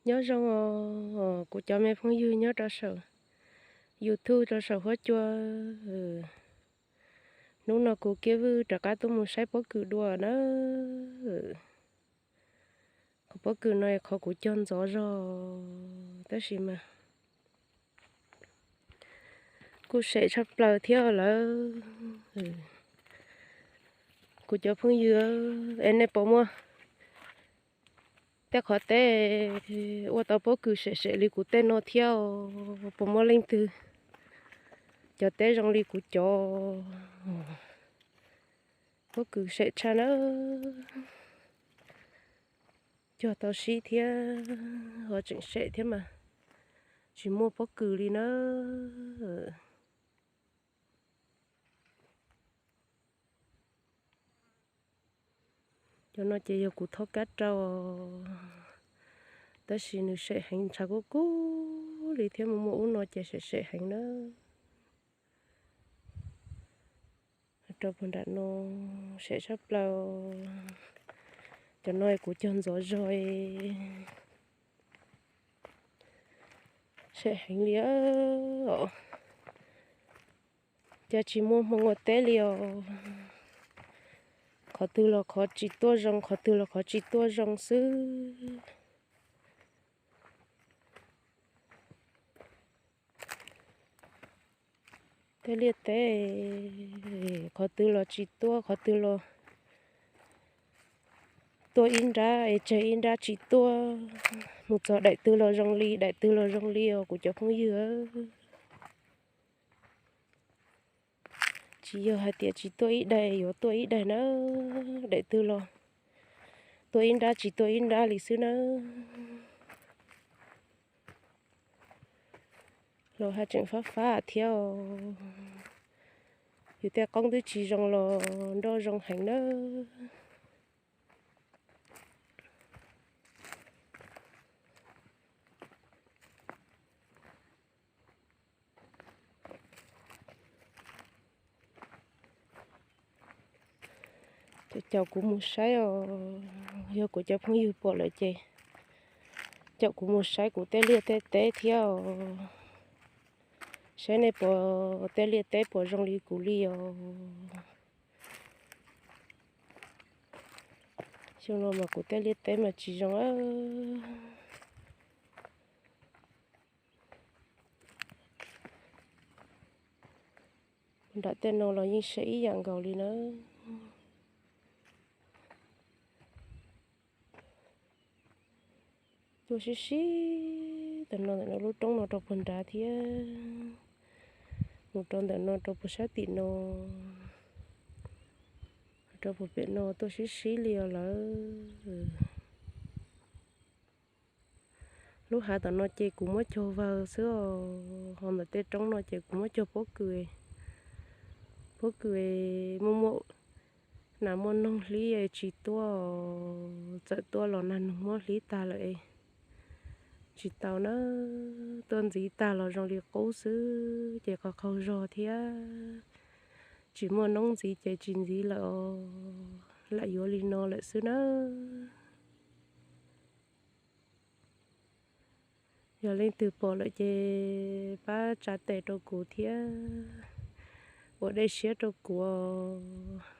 Nyob zoo os kuv cov me phooj ywg nyob rau saum YouTube rau saum huab cua. Hnub no kuv Kiab Vwj rov qab tuaj mus saib pob kws dua na. Qhov pob kws no qhov kuv cog ntxov zog tab sis mas kuj sem tshaj plaws thiab lawm. Kuv cov phooj ywg es nej puas muaj tej qhov teb ua tau pob kws sem sem li kuv tej no thiab? Puas muaj leej twg cov teb zoo li kuv cov? Pob kws sem tshaj na. Cog tau sib thiab ho tseem sem thiab mas tsis muaj pob kws li na. Cov no ces yog kuv thob kab rau, tab sis nws sem heev ntshav kub kub li thiab, mus muaj ub no ces sem sem heev na. Rau puag nram no sem tshaj plaws. Cov no kuv cog ntxov zog, sem heev li os. Cas tsis muaj hmoo ua teb li os. Qhov twg los qhov tsis tuaj zoo, qhov twg los qhov tsis tuaj zoo xwb. Tej liaj teb qhov twg los tsis tuaj, qhov twg los tuaj ib nrab es tseg ib nrab tsis tuaj. Mus txog daim twg los zoo li, daim twg los zoo li os kuv cov phooj ywg. Tsis yog hais tias tsis tuaj ib daim yuav tuaj ib daim na, daim twg los tuaj ib nrab tsis tuaj ib nrab li xwb na. Los haj tseem fab fab thiab os. Yus tej qoob twb tsis zoo los nroj zoo heev na. Ces caum kuv mus saib os, yog kuv cov phooj ywg pom lawm ces caum kuv mus saib kuv tej liaj tej teb thiab os. Saib nej puas tej liaj teb puas zoo li kuv li os. Xyoo no mas kuv tej liaj teb mas tsis zoo. Nram tej no los yeej sem ib yam nkaus li na. Tuaj sib sib tam no ntawm no lub roob no rau puag nrad thiab, mus rau ntawm no rau puag sab tim no, rau puag pem no tuaj sib sib li os lawm. Lub hav tom no ces kuv muab cog vawg xwb os, ho ntawm tej roob no ces kuv muab cog pob kws. Pob kws muaj muaj nas muaj noog hlib tsis tuaj, txawm tuaj los nas noog muab hlib tag lawm, tsis tau na. Tuaj ntxiv tag los zoo li qub xwb ces qaug qaug zog thiab. Tsis muaj noob ntxiv ces tsis ntxiv lawm os, lam yuav li no lawm xwb na. Yog leej twg pom lawm ces pab tsa tes rau kuv thiab, ua dej siab rau kuv os.